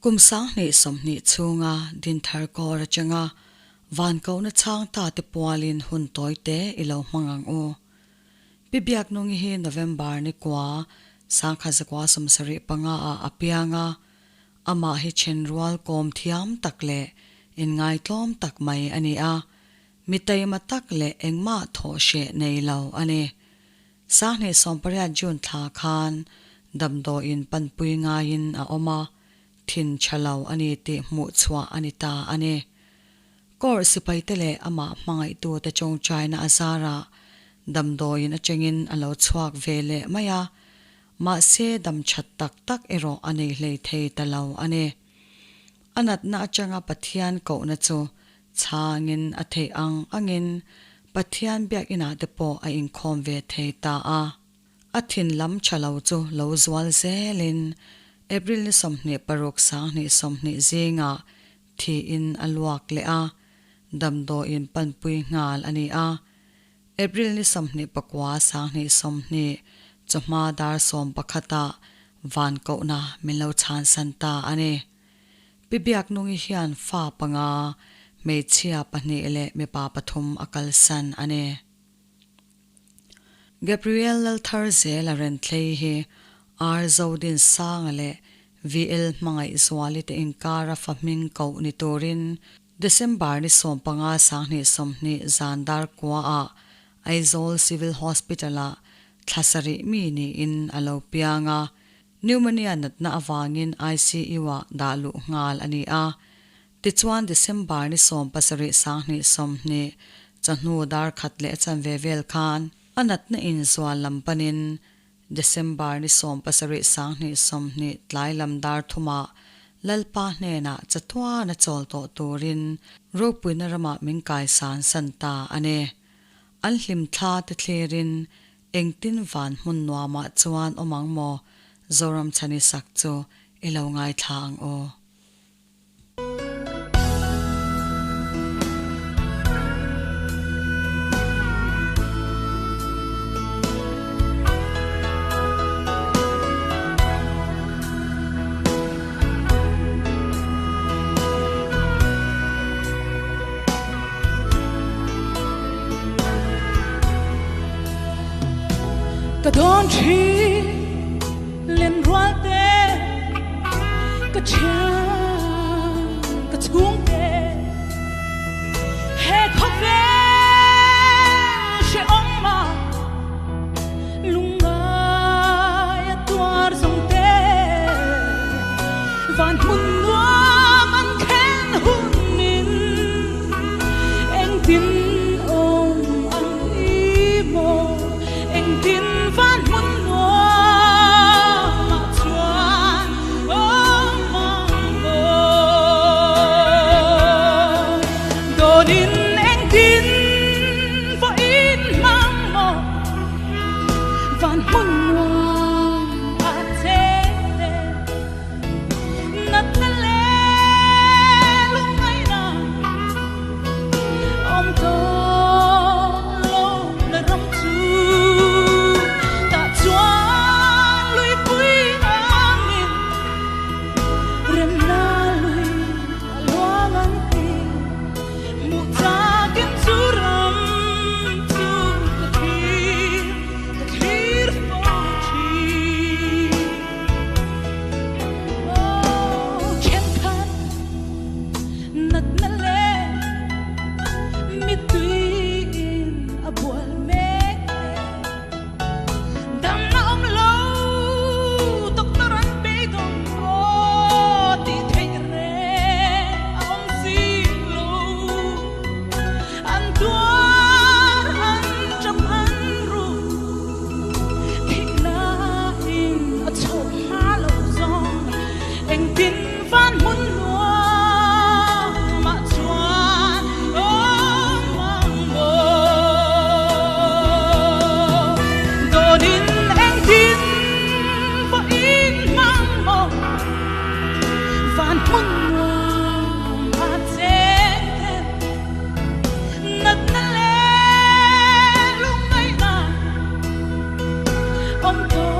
Kum 2020 chhunga Dinthar kawr atanga van kohna chhang ta te pualin hun tawi te i lo hmang ang u. Pi Biaknungi hi November ni kua 1975 ah a piang a, amah hi thenrual kawm thiam tak leh inngaitlawm tak mai a ni a, mi taima tak leh engmah thawh hreh nei lo a ni. 2018 June thla khan damdawiin panpui ngaiin a awm a, thin tha lo a ni tih hmuh chhuah a ni ta a ni. Court sipaite leh amah hmangaihtute tawngtaina a zarah damdawiin atangin a lo chhuak ve leh mai a, mahse dam that tak tak erawh a nei hlei thei ta lo a ni. A natna atanga Pathian kohna chu chhangin a theih ang angin Pathian biakinah te pawh a inkhawm ve thei ta a. A thin lam tha lo chu lo zual zelin April ni 26 2020 zingah thiin a luak leh a, damdawiin panpui nghal a ni a. April ni 29 2020 chawhma dar 11 ah van kohna min lo chhansan ta a ni. Pi Biaknungi hian fa panga, hmeichhia pahnih leh mipa pathum a kalsan a ni. Gabriel Laltharzela Renthlei hi R Zodinsanga leh VL Hmangaihzuali te inkara fa hming koh ni turin December ni 15 2020 zan dar kua ah Aizawl Civil Hospital ah thla sarih mi niin a lo piang a, Pneumonia natna avangin ICU ah dah luh nghal a ni a. Tichuan December ni 17 2020 chawhnu dar khat leh a chanve vel khan a natna inzual lam panin December ni 17 2020 tlai lam dar thumah Lalpa hnenah chatuan a chawl tawh turin ropuina ramah min kaisan san ta a ni. An hlim thla te thlirin Engtin van hmun nuamah chuan awm ang maw? Zoram chhani sak chu i lo ngaithla ang aw. Ka dawn thin len rual te ka thian ka chhung te he khawvel hrehawm ma lungngai a tuar zawng te van hmun nuam an khen hun in engtin awm ang i maw engtin van hmun nuam ah chuan awm ang maw dawn in engtin vawiin hmang maw van hmun nuam a cheng te natna leh lungngaihna awm tawh lo na ram chu tah chuan luipui angin remna lui a luang ang ti hmuh chakin chu ram chu ka thlir ka thlir fo thin. Aw thenkhat natna leh mittui in a bual mek te damna awm lo doctor an beidawng aw tih theih reng a awm si lo an tuar an tap an ru Thihna in a chhawk hma lo zawng engtin van hmun nuam ah chuan awm ang maw? Dawn in engtin pawhin hmang maw? Van hmun nuam ah cheng ten natna leh lungngaihna awm tawh.